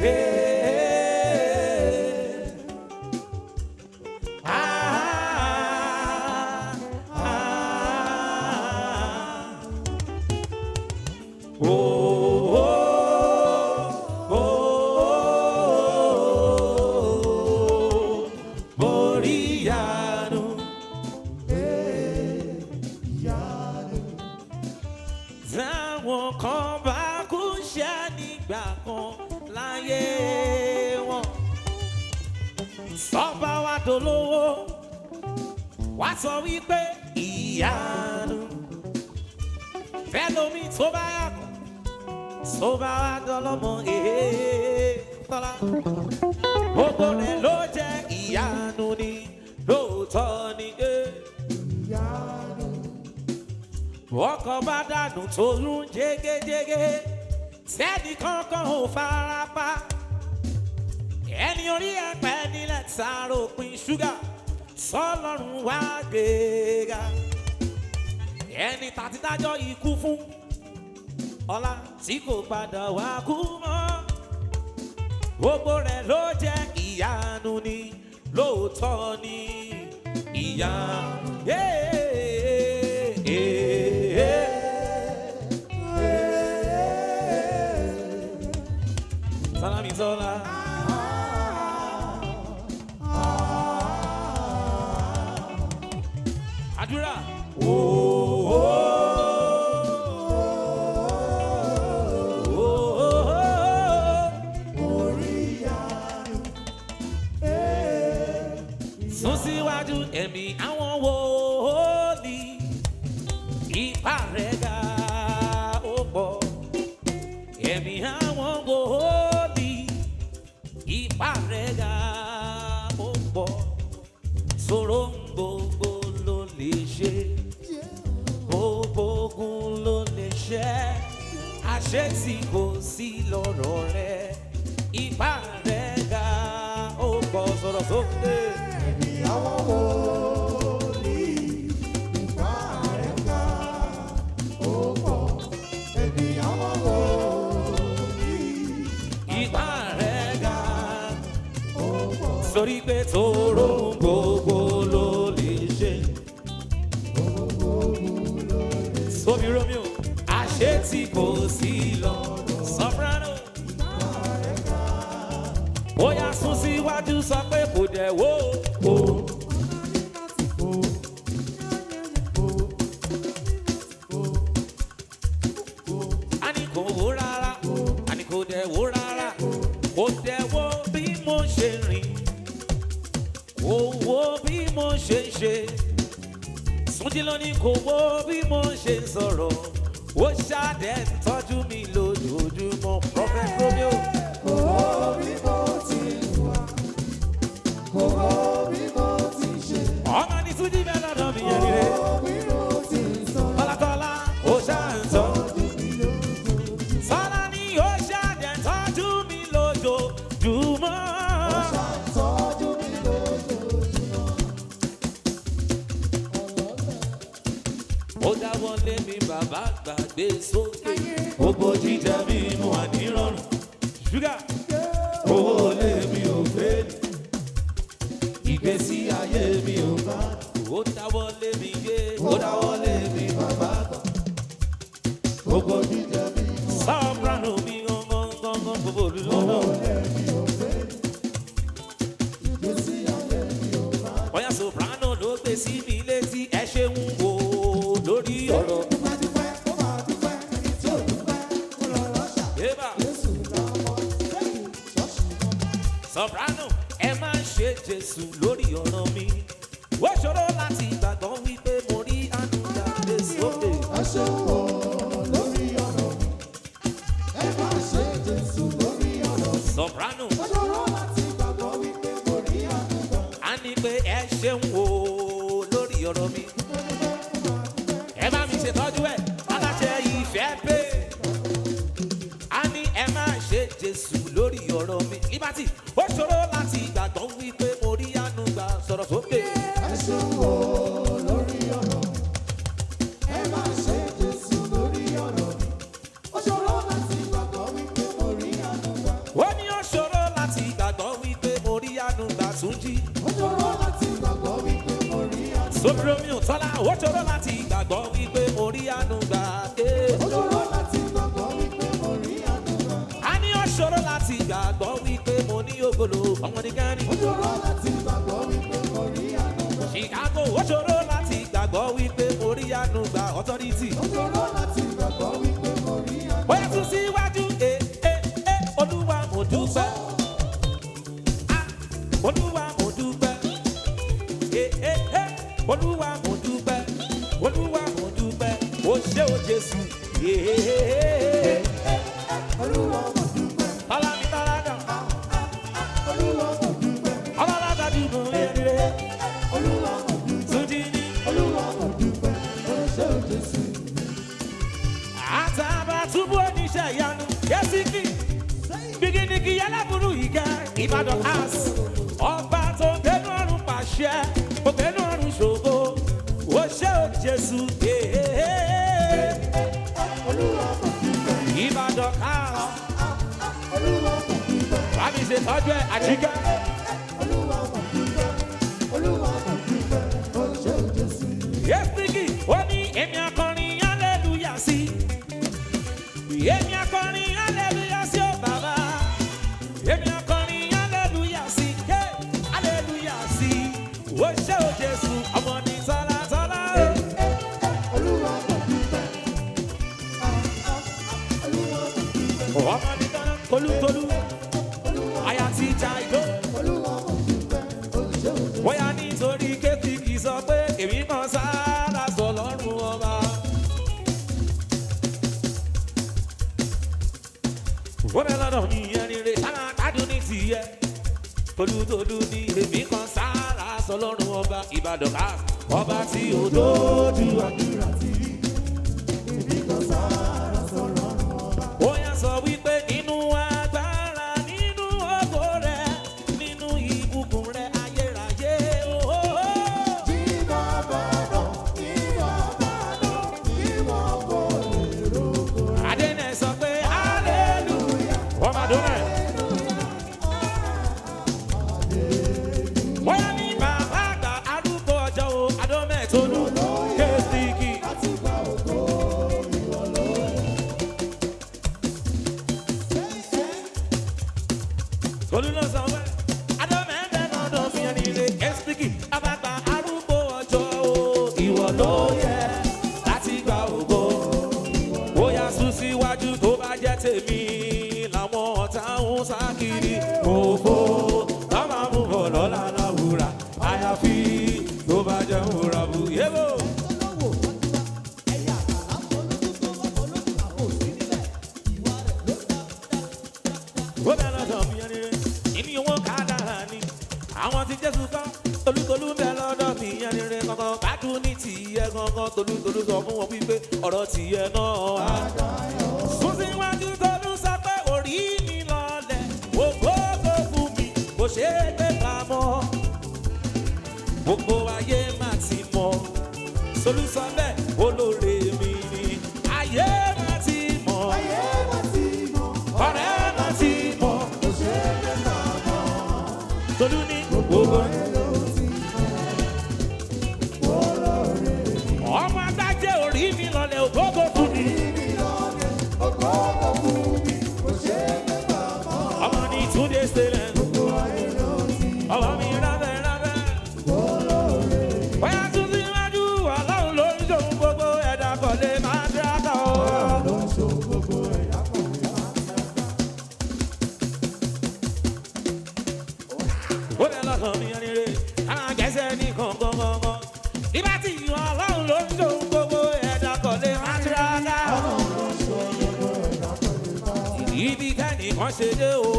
Hey. Ah, ah. Oh, oh, oh, mo rí ìyanu. Ìyanu. Táwọn kan bá kú ṣẹ́ nígbà kan láyé wọn. Sọ́ba wa dolówó, wá sọ wípé ìyanu. Fẹ́lómi tó bá yàgò, tó bá wá dọlọ́mọ èé tọ́lá. Gbogbo rẹ̀ ló jẹ́ ìyanu ni, lóòótọ́ ni. Ìyanu. Ọkọ̀ bá dànù tó lún jégéjégé, sẹ́ni kankan ò fara pa. Ẹni orí ẹ̀pẹ́ nílẹ̀ sáré òpin ṣúgà, sọlọ́run wá gbéga. Ẹni tàti dájọ́ ikú fún ọlá tí kò padà wá kú mọ́. Gbogbo rẹ̀ ló jẹ́ ìyanu ni, lóòótọ́ ni ìyanu. Yeah, yeah, yeah. Salami Sola. Àdúrà. Oh, oh, oh, oh. Mo rí ìyanu. Ee. Sún síwájú, ẹ̀mí àwọn wòólì, ipá rẹ̀ ga ó pọ̀. Ẹ̀mí àwọn wòólì, ipá rẹ̀ ga ó pọ̀. Sọ̀rọ̀ gbogbo ló lè ṣe, gbogbo ogun ló lè ṣe, àṣẹ tí kò sí lọ́rọ̀ rẹ̀, ipá rẹ̀ ga ó pọ̀. Sọ̀rọ̀ sókè. Ẹ̀mí àwọn wòlíì, ipá rẹ̀ ga ó pọ̀. Ẹ̀mí àwọn wòlíì, Ipá rẹ̀ ga ó pọ̀. Sórí pé tóró gbogbo ló lè ṣe. Sómi Romeo, àṣé tí kò sí lọ. Soprano. Ó yá, sún síwájú, sọ pé kò dẹ̀ wó o. A ní kò wó rárá, a ní kò dẹ̀ wó rárá, kò dẹ̀ wó bí mo ṣe rìn, kò wó bí mo ṣe ń ṣe. Súnjí ló ní kò wó bí mo ṣe ń sọ̀rọ̀, ó ṣàdẹ̀ ń tọ́jú mi lójoojúmọ́. Prophet Romeo. Kò wó bí mo ti wà, kò wó bí mo ti ṣe, Ọmọ ní Súnjí bẹ́ẹ̀ lọ́dọ̀ mi yẹn nílé. kò wó bí mo ti sọ̀rọ̀. Tọ́látọ́lá ó ṣáà ń tọ́. Tọ́jú mi lójoojúmọ́. Sọ́lá ní ó ṣàdẹ̀ ń tọ́jú mi lójoojúmọ́. Ó ṣàtọ́jú mi lójoojúmọ́. Ó dáwọ́ lé mi, bàbá gbàgbé sókè. Gbogbo jíjẹ mi mú wà nírọ̀rùn. Ṣúgà. Owó lé mi ò fẹ́ ni. Ìgbésí ayé mi ò bá. Ó dáwọ́ lé mi yé. Ó dáwọ́ lé mi, bàbá gbà. Gbogbo jíjẹ mi mú Soprano mi gangan gangan gbogbo olùlọ́nà. lé mi ò fẹ́ ni. Ìgbésí ayé mi ò bá. Bóyá soprano ló gbé sí mi létí, ẹ ṣeun o lórí ọ̀rọ̀. Dúpẹ́ dúpẹ́, ó máa dúpẹ́, ẹni tí ò dúpẹ́, ó lọ rọ́ṣà. Eba. Jésù lọ́mọ, sẹ́yìn ṣọ́ọ̀ṣì lọ́mọ. Soprano, ẹ máa ń ṣe Jésù lórí ọ̀rọ̀ mi. Ó ṣòro láti gbàgbọ́ wípé mo rí ànúgbà lè sókè. Ẹ ṣeun o lórí ọ̀rọ̀ mi. Ẹ má ṣe Jésù lórí ọ̀rọ̀ mi. Soprano, Ó ṣòro láti gbàgbọ́ wípé mo rí àánú gbà. a ní pé ẹ ṣeun o lórí ọ̀rọ̀ mi. Ẹ bá mi ṣètọ́jú ẹ̀, aláṣẹ ìfẹ́ pé. A ní ẹ máa ṣe Jésù lórí ọ̀rọ̀ mi. Liberty, ó ṣòro láti gbàgbọ́ wípé mo rí àánú gbà, sọ̀rọ̀ sókè. Ẹ ṣeun o lórí ọ̀rọ̀ mi. Ẹ má ṣe Jésù lórí ọ̀rọ̀ mi. Ó ṣòro láti gbàgbọ́ wípé mo rí àánú gbà. Ó ní ó ṣòro. Sóbìrì tọ́lá ó ṣòro láti gbàgbọ́ wípé mo rí àánú gbà. Ó ṣòro láti gbàgbọ́ wípé mo rí àánú gbà. A ní ó ṣòro láti gbàgbọ́ wípé mo ní ògolo ọmọ ní gánì. Ó ṣòro láti gbàgbọ́ wípé mo rí àánú gbà. Chicago ó ṣòro láti gbàgbọ́ wípé mo rí àánú gbà authority. Ó ṣòro láti gbàgbọ́ wípé mo rí àánú Bóyá tún síwájú ẹ ẹ ẹ Olúwa mo dúpẹ́. Ah, Olúwa mo dúpẹ́. Ẹ ẹ ẹ Olúwa mo dúpẹ́. Olúwa mo dúpẹ́. O ṣé o Jésù. Ẹ ẹ ẹ ẹ. Olúwa mo dúpẹ́. Ọlámi tọ́lá dà. Olúwa mo dúpẹ́. Ọlọ́lá gbajúmọ̀ yẹn Olúwa mo dúpẹ́. Túnjí ní. Olúwa mo dúpẹ́. Ó ṣé o Jésù. Àtàbàtúbú oníṣẹ́ ìyanu Yẹ́sìkì Bìgìnìkì aláburú ìkẹ́ Ìbàdàn house. Ọba tó gbénú ọ̀run pàṣẹ, ó gbénú ọ̀run ṣògo, ó ṣé o Jésù. Olúwa mo dúpẹ́. Ìbàdàn house. Olúwa mo dúpẹ́. Bámi ṣe tọ́jú ẹ̀ àjíkẹ́. Olúwa mo dúpẹ́. Olúwa mo dúpẹ́. Ó ṣé o Jésù. Yẹ́sìkì ó ní èmi akọrin hallelujah sí. Èmi akọrin hallelujah sí ó bàbá. Èmi akọrin hallelujah sí. Hey, hallelujah sí. Ó ṣé o Jésù, ọmọ ní tọ́lá tọ́lá o. Olúwa mo dúpẹ́. Olúwa mo dúpẹ́. Ọmọ ní tọ́lá tolútolú. Aya ti ja ìdó. Olúwa mo dúpẹ́. Ó ṣé o Jésù. Bóyá nítorí kéèkì sọ pé èmi kan sára sọ lọ́rùn ọba. Wọ́n bẹ lọ́dọ̀ mi ẹni rè sára gbádùn ní tìyẹ. Tolútolú ní èmi kan sára sọ lọ́rùn ọba Ìbàdàn ká. Ọba tí ò dójú Àdúrà tí èmi kan sára sọ̀rọ̀ ọba. Ó yá sọ wípé nínú agbára nínú ògo rẹ̀ nínú ìbùkún rẹ̀ ayérayé. Oh, oh, oh. Jí bàbá náà, jí bàbá náà, kí wọ́n kò lè rògo. Adéne sọ pé hallelujah. Wọ́n máa dún ẹ̀. Bóyá ní bàbá àgbà arúgbó ọjọ́ o, Adómẹ̀tolú, Kéésìkì. Láti gba ògo ìwọ ló yẹ. Tolú ló sọ pé Adómẹ̀tẹ̀ lọ́dọ̀ fi ẹni lé Kéésìkì. Àbàgbà arúgbó ọjọ́ o, ìwọ ló yẹ láti gba ògo. Bóyá sún síwájú tó bá jẹ́ tèmi làwọn ọ̀tá ń sá kiri. Òfò táwọn máa mú bọ̀ lọ́la láwùrà. Àyàfi tó bá jẹ́ wúrà bù yébò. Ó bẹ lọ́dọ̀ mi yẹn rere, ìní owó ká dára ni. Àwọn tí Jésù kọ́, Tolútolú ń bẹ lọ́dọ̀ mi yẹn rere kankan. Gbádùn ní tìyẹ gangan, Tolútolú sọ fún wọn wípé ọ̀rọ̀ tìyẹ náà á. Sún síwájú Tolú sọ pé orí mi lọlẹ̀, ògógó fún mi, kò ṣeé gbé pamọ́. Gbogbo ayé má ti mọ̀, Solú sọ bẹ́ẹ̀, olóore mi ni. Ayé má ti mọ̀, Ayé má ti mọ̀, ọ̀rẹ́ má ti mọ̀. kò ṣe é gbé pamọ́. Tolú ní gbogbo. Ayé ló ti mọ̀, olóore mi. Ọmọ agbájé orí mi lọlẹ̀ ògógó fún mi. Ibi lọ́lẹ̀, ògógó fún mi, kò ṣe é gbé pamọ́. Ọmọ ní Túndé Stalin. Gbogbo ayé ló ti mọ̀, Ọmọ mi rábẹ́ rábẹ́. olóore mi. Bóyá tún síwájú Ọlọ́run ló ń ṣòun gbogbo ẹ̀dá kò lè máa tíráta o. Ló ń ṣe gbogbo ẹ̀dá kan lè máa ń dàgbà. Ó bẹ lọ́kàn mi ẹni rè, àwọn akẹ́sẹ̀ ní kọ̀ọ̀kan. Nígbà tí Ọlọ́run ló ń ṣòun gbogbo ẹ̀dá kò lè máa tíráta. Ibi tẹ́nìkan ṣe dé o.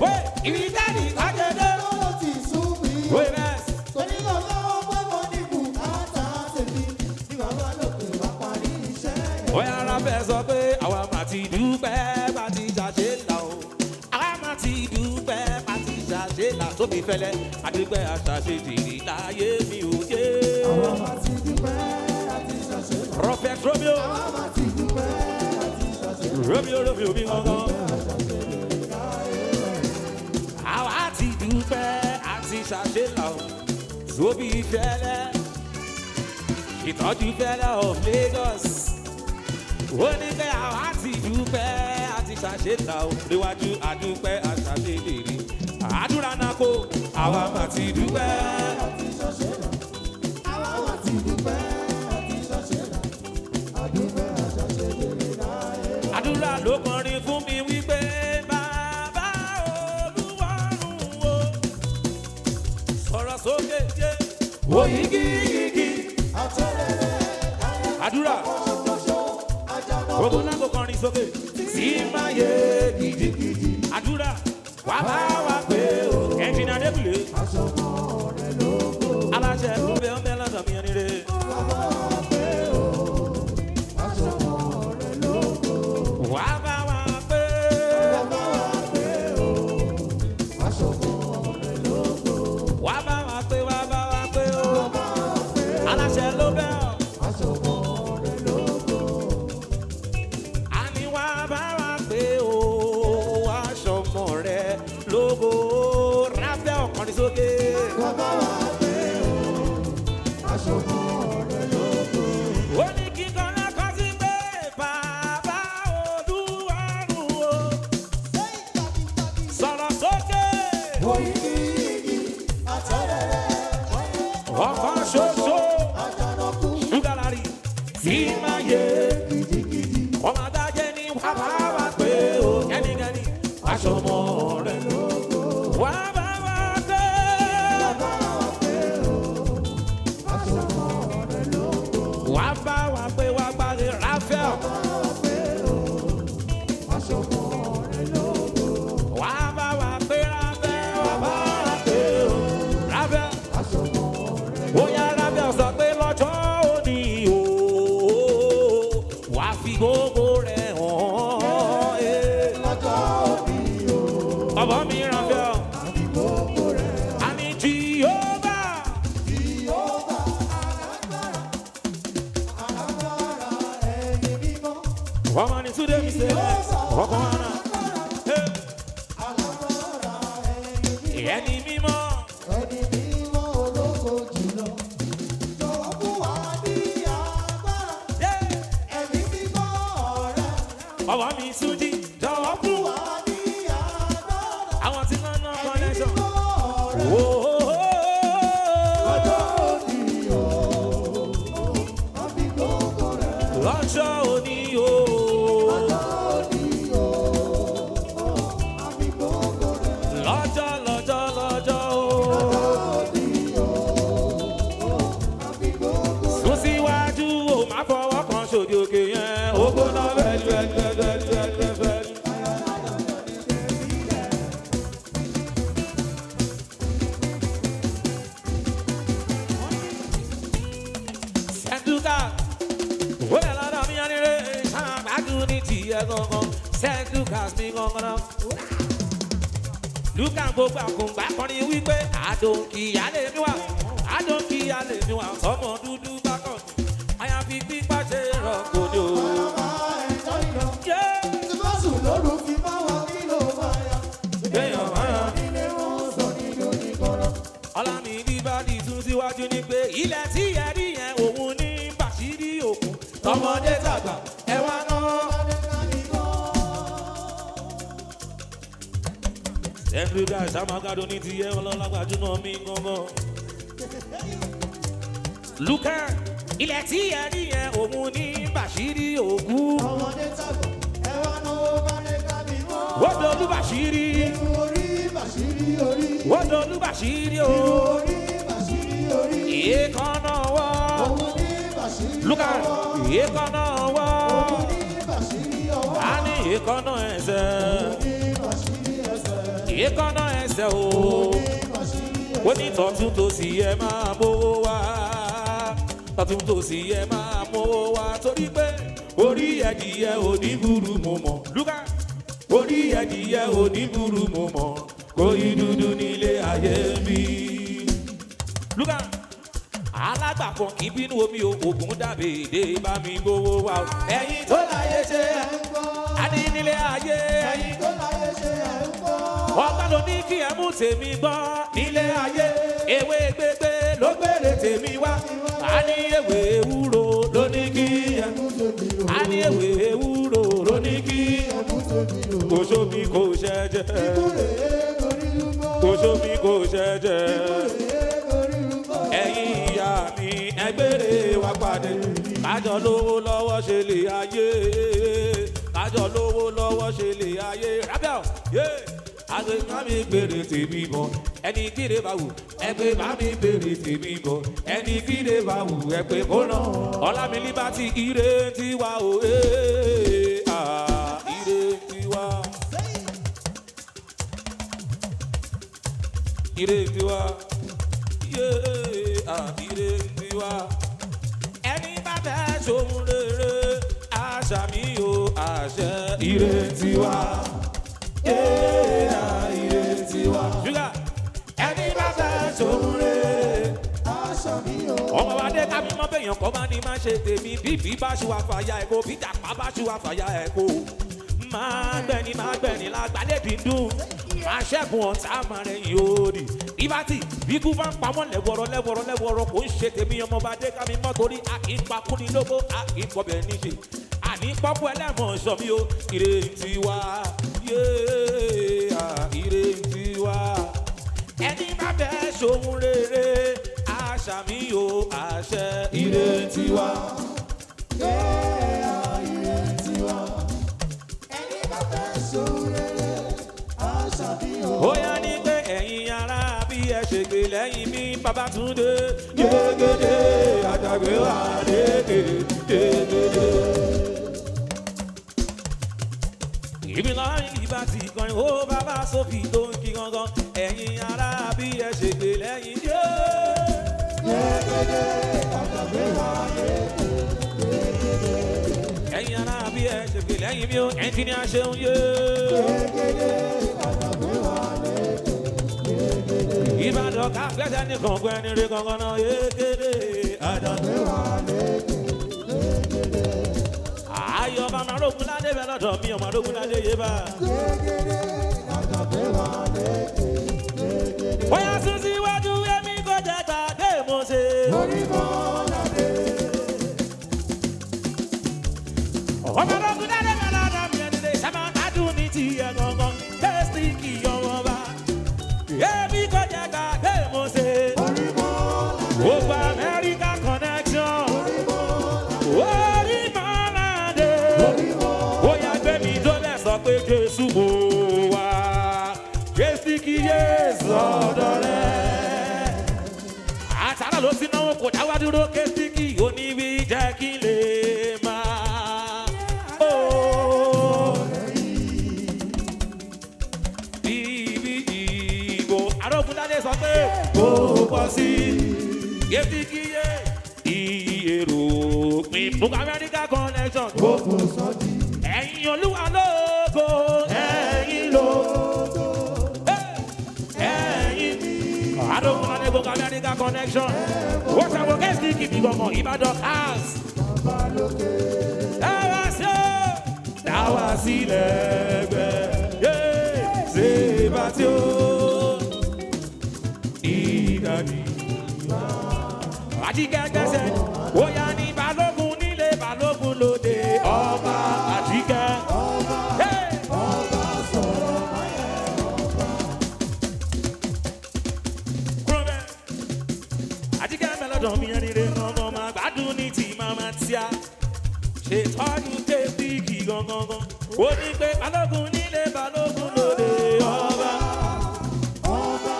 Wé, ibi tẹ́nìkan ṣe dé. Lọ́wọ́ ti sú mi. Wé bẹ́ẹ̀. Torí náà lọ́wọ́ pé mo ní bùkátà tèmi. Ní bàbá lókè wá parí iṣẹ́ rẹ̀. Bóyá ara fẹ́ sọ pé àwa máa ti dúpẹ́ bá ti ṣàṣe là o. Àwa máa ti dúpẹ́ bá ti ṣàṣe là tóbi fẹ́lẹ́. Àdúpẹ́ àṣàṣe jìrì láyé mi ò yé. Àwa máa ti dúpẹ́ àti ṣàṣe là. Prophet Romeo, Àwa máa ti dúpẹ́ àti ṣàṣe là. Romeo Romeo mi gangan. Àwa ti dúpẹ́ àti ṣàṣe là o. Tóbi fẹ́lẹ́, ìtọ́jú fẹ́lẹ́ of Lagos. Ó ní pé àwa ti dúpẹ́ àti ṣàṣetà ó níwájú àdúpẹ́ àṣàṣedèrè. Àdúrà náà kó àwa mà ti dúpẹ́. Àti ṣọṣẹ́ là, àwa wà ti dúpẹ́. Àti ṣọṣẹ́ là, àdúpẹ́ àṣàṣe lèrè láyé. Àdúrà ló kọrin fún mi wípé bàbá Olúwarùn o. Sọ̀rọ̀ sókè jẹ́ òyìgìyìgì. Àtẹ̀lẹ́lẹ̀ káyà Àdúrà ṣoṣo àjànà ogunlágo kọrin sókè. Sí máa yé gidigidi. Àdúrà wà bá wa pé o. Ẹnjìnà Adébúlé. aṣọmọ rẹ̀ lógo. Aláṣẹ ló bẹ ọmọ ẹlọ́dọ̀ mi ẹni rẹ̀. Bàbá wa pé o, aṣọmọ rẹ̀ lógo. Wà bá wa pé. Bàbá wa pé o, aṣọmọ rẹ̀ lógo. Wà bá wa pé wà bá wa pé o. Bàbá wa pé o, Aláṣẹ ló bẹ ọ. aṣọmọ rẹ̀ lógo. Àní wà bá wa pé o. Aṣọmọ rẹ̀ lógo. Ráfẹ́ ọkùnrin sókè. Bàbá wa pé o, aṣọmọ rẹ̀ lógo. Ó ní kíkan lọ́kọ́ sí pé bàbá Olúwarùn o. Sọ̀rọ̀ sókè. Oyigiyigi, àtẹ̀lẹ́lẹ̀ káyà Ọkàn ṣoṣo. àjànàkú Ṣúgàlárì tí máa yé. gidigidi. Ọmọ adájẹ́ ní wà bá wa pé o. Kẹ́nikẹ́ni aṣọmọ rẹ̀. Wà bá wa pé. Bàbá wa pé o, aṣọmọ rẹ̀ lógo. Wà bá wa pé wà gbàgbé Ráfẹ́l. Bàbá wa pé o, aṣọmọ rẹ̀ lógo. Wà bá wa pé Ráfẹ́l. Wà bá wa pé o. Ráfẹ́l. Aṣọmọ rẹ̀ Bóyá Ráfẹ́l sọ pé lọ́jọ́ òní o. Wà fi gbogbo rẹ̀ hàn. Eh. lọ́jọ́ òní o, Ọmọ mi Ráfẹ́l. àbí gbogbo rẹ̀ Àní Jehovah. Jèhófà alágbára, alágbára ẹni mímọ́. Ọmọ ní Túndé mi ṣe ọkọ̀ ara. Alágbára ẹni mímọ́. Ẹni mímọ́. Ẹni mímọ́ ológo jùlọ, jọ̀wọ́ fún wa ní agbára. Ẹ̀mí mímọ́ rẹ̀ Ọmọ mi Túnjí jọ̀wọ́ fún fún wa ní agbára. àwọn tí wọ́n ná Ẹ̀mí connection. mímọ́ rẹ̀ lọ́jọ́ òní o, àbí gbogbo rẹ̀. Lọ́jọ́ òní o. Lọ́jọ́ òní o, àbí gbogbo rẹ̀. Lọ́jọ́ lọ́jọ́ lọ́jọ́ o. Lọ́jọ́ òní o, àbí gbogbo rẹ̀. Sún síwájú o, má fọwọ́ kan ṣòdì òkè yẹn. Ó gbóná bẹ́ẹ̀lú bẹ́ẹ̀lú bẹ́ẹ̀lú bẹ́ẹ̀lú bẹ́ẹ̀lú. Sẹ́ńdúkà, ó lè lọ́dọ̀ mi yanire, ṣàgbájú ní tiẹ̀ gangan, Sẹ́ńdúkà mi gangan náà. Lúkà gbogbo àkùngbà kọrin wípé àdòǹkìyà lè mi wà, àdòǹkìyà lè mi wà, ọmọ dúdú bá kàn mí, àyàfi pípa ṣe rọ̀kò ní o. Máa ẹ̀jọ́ ìlọ. Yeah. Tí bá sùn lóru fi máa wá kí ló máa yá. Kéèyàn máa Nílé wọn sọ nínú ìkọ̀rọ̀. Ọlámídì bá di tún síwájú ní pé ilẹ̀ tí ẹ rí yẹn òun ní bàṣírí òkun. Tọmọdé tàgbà ẹ wá ná. Ẹ̀dùgà ìsàmàgàdo ní ti yẹ ọlọ́lá gbajúmọ̀ mi gangan. Lúkà ilẹ̀ tí ẹ rí yẹn òun ní bàṣírí òkun. Ọmọdé tàgbà ẹ wá náwó bá lè ká mi mọ́. Wọ́n dolú bàṣírí. Irun orí bàṣírí orí. Wọ́n dolú bàṣírí o. Irun orí bàṣírí orí. Èékánná wọ́. Òun ní bàṣírí Lúkà ọwọ́. èékánná wọ́. Òun ní bàṣírí ọwọ́. A ní èékánná ẹsẹ̀. Òun ní bàṣírí ẹsẹ̀. Èékánná ẹsẹ̀ o. Òun ní bàṣírí Ó ẹsẹ̀. ní tọ̀tún tòsì ẹ máa mówó wá. Tọ̀tún tòsì ẹ máa mówó wá. Torí pé orí ẹ̀dìyẹ ò ní burú mo mọ̀. Lúkà orí ẹ̀dìyẹ ò ní burú mo mọ̀. Kò yí dúdú nílé ayé mi. Lúkà alágbàkan kì í bínú omi o, ògùn dàbí èdè bá mi gbówó wá o. Ẹ̀yin tó láyé ṣe Ẹ ń gbọ́. a ní nílé ayé. Ẹ̀yin tó láyé ṣe ẹ̀ ń gbọ́. Ọgbọ́n ló ní kí ẹ mú tèmi gbọ́ nílé ayé. Ewé gbégbé ló gbére tèmi wá. A ní ewé ewúro ló ní kí ẹ. A ní ewé ewúro ló ní kí ẹ. Kò sómi kò ṣẹjẹ. Kò sómi kò ṣẹjẹ. Ẹ̀yin ìyá mi ẹgbẹ́rẹ́ wa pàdé. Kájọ lówó lọ́wọ́ ṣe lè ayé. Kájọ lówó lọ́wọ́ ṣe lè ayé. Rábẹ́ọ̀ yé. Àgbẹ̀ bá mi gbèrè tèmi bọ̀. Ẹni kíre bá wù. Ẹgbẹ́ bá mi gbèrè tèmi bọ̀. Ẹni kíre bá wù. Ẹgbẹ́ kó náà. Ọlámilí bá ti ire tiwa o. Ire tiwa. Ire tiwa. Ire tiwa. Ẹni bá fẹ́ ṣohun rere, àṣà mi ò àṣẹ. Ire tiwa. Ire tiwa. Ṣúgà. Ẹni bá fẹ́ ṣohun rere. Ọmọ wa dé kábí mọ́ bẹ́yàn kọ́ máa ní má ṣe tèmi. Bíbí bá ṣu àfàyà ẹ̀kọ́, bí jàpá bá ṣu àfàyà ẹ̀kọ́. Máa gbẹ̀ni máa gbẹ̀ni lágbàdé bí ń dùn. Máa ṣẹ́gun ọ̀tá máa rẹ̀ yóò dì. Ìbátì bíkú bá ń pa wọ́n lẹ́wọ̀rọ̀ lẹ́wọ̀rọ̀ lẹ́wọ̀rọ̀ kò ń ṣe tèmi ọmọba dé kámi mọ́ torí a kì í pa kúni lóko a kì í pọ̀bẹ̀ níṣe. Àní pọ́pọ́ ẹlẹ́mọ̀ sọ mi o, ire tiwa, ire tiwa. Ẹni bá fẹ́ ṣohun rere, àṣà mi o, àṣẹ ire tiwa. Ó yá ní pé ẹ̀yin ará bí ẹ ṣègbè lẹ́yìn mi Babátúndé. Gégédé àjàgbé wà lékè gégédé. Ibi láàrin ìbá ti kọrin ó bàbá Sófì tó ń kí gangan. Ẹ̀yin ará bí ẹ ṣègbè lẹ́yìn yé. Gégédé àjàgbé wà lékè gégédé. Ẹ̀yin ará bí ẹ ṣègbè lẹ́yìn mi ó ẹnjìníà ṣeun yé. Gégédé àjàgbé wà lékè gégédé. Ìbàdàn ká gbẹ́sẹ̀ ní kọ̀ọ̀kan ẹni rí gangan náà yékéde àjàgbé wà lékè gégédé. Ayọ̀ bàmà Rógúnládé bẹ lọ́dọ̀ mi ọmọ Rógúnládé yé bá. Gégédé àjàgbé wà lékè gégédé. Bóyá sún síwájú èmi kò jẹ́ gbàgbé mo ṣe. Orí mọ́ládé. Ọmọ Rógúnládé bẹ lọ́dọ̀ mi ẹni lè sábà gbádùn ní tiẹ̀ gangan. Tẹ́sítì kì í ọmọ bá. Èmi kò jẹ́ gbàgbé mo ṣe. Orí mọ́ládé. Gbogbo Amẹ́ríkà connection. Orí mọ́ládé. Orí mọ́ládé. Orí mọ́ládé. Bóyá gbẹ̀mí tó lẹ̀ sọ pé Jésù mo wá. Jésù kì í yé sọ́dọ̀ rẹ̀. Àtàrà ló ti náwó kò dáwọ́ dúró kéṣíkì oníwí jẹ́ kí n lè máa. Ó. Bíbí ìbò Arógundádé sọ pé kò pọ̀ sí kéṣíkì yé ìyèrò pin fún Amẹ́ríkà connection. Gbogbo sọ́jí. Ẹ̀yin Olúwa lógo, ẹ̀yin lógo, ẹ̀yin. Arógundádé gbogbo Amẹ́ríkà connection. Wọ́n ṣàwọn kéṣíkì bí gbọ̀ngàn Ìbàdàn cars. Bàbá lókè. Dáwà sí ó, dáwà sílẹ̀ gbẹ, yé ṣe bá tí ó. Ìdàdí. Àjíkẹ́ gbẹ́sẹ̀, ó yá ní Balógun nílé Balógun lóde, ọba Àjíkẹ́. Ọba. Hey! Ọba sọ̀rọ̀ máyẹ̀ ọba. Kúrò bẹ́ẹ̀. Àjíkẹ́ mẹ́lọ́dọ̀ mi ẹni rẹ̀ gangan máa gbádùn ní ti màmá tíá. Ṣètọ́jú tẹ́síkì gangan. Ó ní pé Balógun nílé Balógun lóde ọba. Ọba.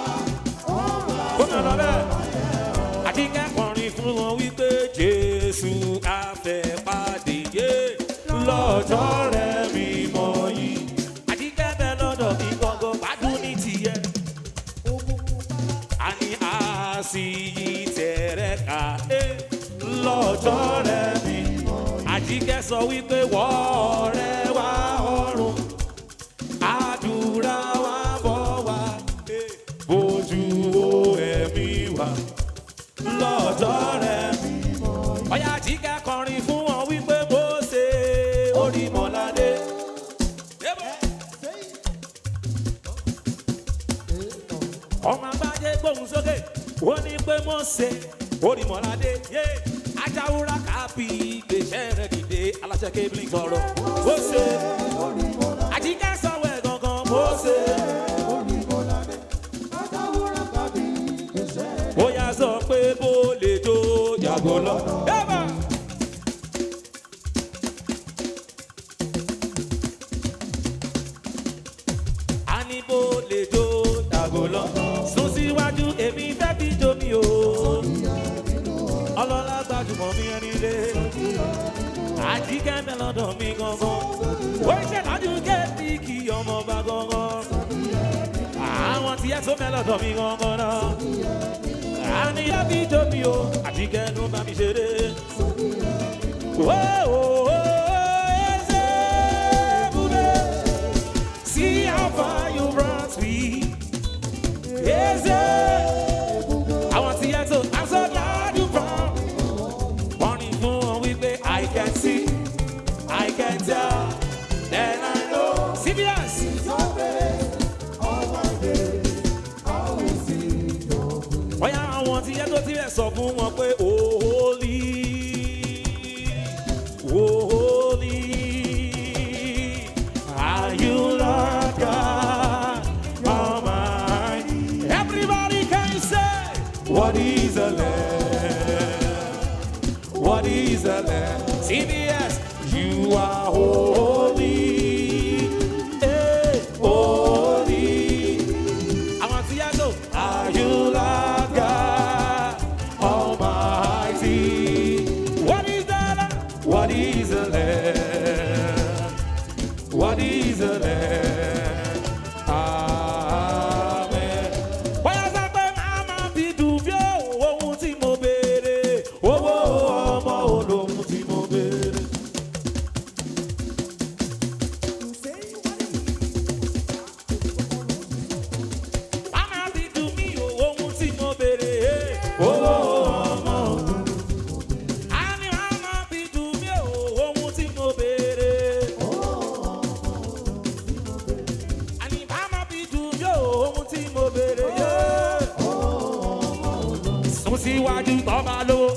Ọba. Ó nà lọ bẹ́ẹ̀. Àjíkẹ́ kọrin fún wọn wípé Jésù afẹ́pàdé yé lọ́jọ́ rẹ̀ mímọ́ yìí. Àjíkẹ́ mẹ́lọ́dọ̀ mi gangan gbádùn ní tiẹ̀. Àní àsìyí tẹ̀rẹ̀ ká lọ́jọ́ rẹ̀ mi. Àjíkẹ́ sọ wípé wọ́ọ̀rẹ́ wá ọ̀run, àdúrà wa bọ̀ wá, bójú wo ẹ̀mí wa lọ́jọ́ rẹ̀ mi. Ọ̀yá Àjíkẹ́ kọrin fún wọn wípé Mósè Orímọládé. Ọmọ agbájé gbóhùn sókè. Ó ní pé mo ṣe orímọ̀ládé yé ajáwúrà kábí gbèsè rẹ̀ dìde aláṣẹ kébìlì sọ̀rọ̀. Mo ṣe àjíkẹ́ sọ̀wọ́ ẹ̀ gangan mo ṣe. Ó yá sọ pé bó lè jó yàgò lọ. Ẹ bá. A ní bó lè jó yàgò lọ. Sún síwájú èmi fẹ́ fi jó mi o. Ọlọ́lá gbajúmọ̀ mi ẹni lé. Àjíkẹ́ mẹ́lọ́dọ̀ mi gangan. Ó ṣètọ́jú kéèdì kí ọmọ bá gangan. Àwọn tí ẹ tó mẹ́lọ́dọ̀ mi gangan náà. Àní yá fi jó mi o. Àjíkẹ́ ló bá mi ṣeré. Ó ó ó ẹsẹ̀ búdé. See how far you brought me. Ẹsẹ̀. Àwọn tí ẹ tó I'm so glad you brought me. Wọ́n ní fún wọn wípé I can see, I can tell, then I know. CBS. Bóyá àwọn tí yẹ tó tilẹ̀ sọ fún wọn pé holy, holy, are you Lord God Almighty? Everybody can say, what is the Lamb? What is the Lamb? CBS, you are holy, eh, holy. Àwọn tí yá tó. Are you Lord God Almighty? What is the Lamb? What is the Lamb? What is the Lamb? Amen. Bóyá sọ pé màmá fi dùn bí ohun tí mo béèrè, owó ọmọ olóhun tí mo béèrè. Màmá fi dùn mí o, ohun tí mo béèrè, owó ọmọ. Àní màmá fi dùn mí o, ohun tí mo béèrè. Àní màmá fi dùn mí o, ohun tí mo béèrè. Sún síwájú tọ́ba lówó,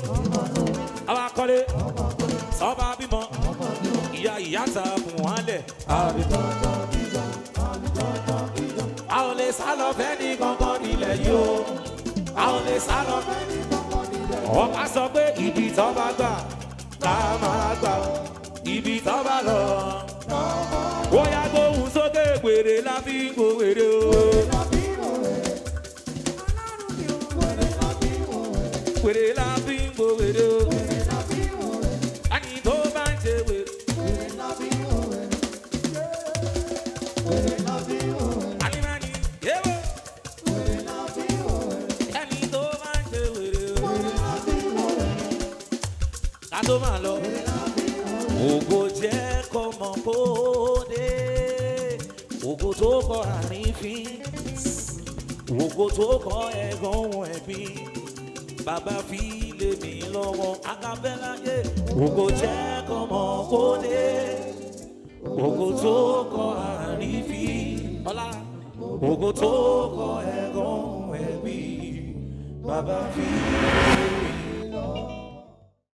àwa kọ́lé, sọ́ba bímọ, ìyá ìyá ta fún wálẹ̀. A ò lè sá lọ fẹ́ ní gangan nílẹ̀ yìí o. A ò lè sá lọ fẹ́ ní gangan nílẹ̀ yìí. Ọba sọ pé ibi tó bá gbà la máa gbà o. Ibi tó bá lọ. Ó yá gbóhùn sókè wèrè la fi ń wo wèrè o. Wèrè la fi ń wo wèrè o. Ẹni tó bá ń ṣe wèrè. Alimani, yéwò. Ẹni tó bá ń ṣe wèrè o. Ká tó máa lọ. Ògo jẹ́ kó mọ̀ kó dé. Ògo tó kọ àrífín. Ògo tó kọ ẹ̀gàn ohun ẹ̀gbin. Bàbá fi lé mi lọ́wọ́ acapella yé. Ògo jẹ́ kó mọ̀ kó dé. Ògo tó kọ àrífín. Ọlá. Ògo tó kọ ẹ̀gàn ohun ẹ̀gbin. Bàbá fi.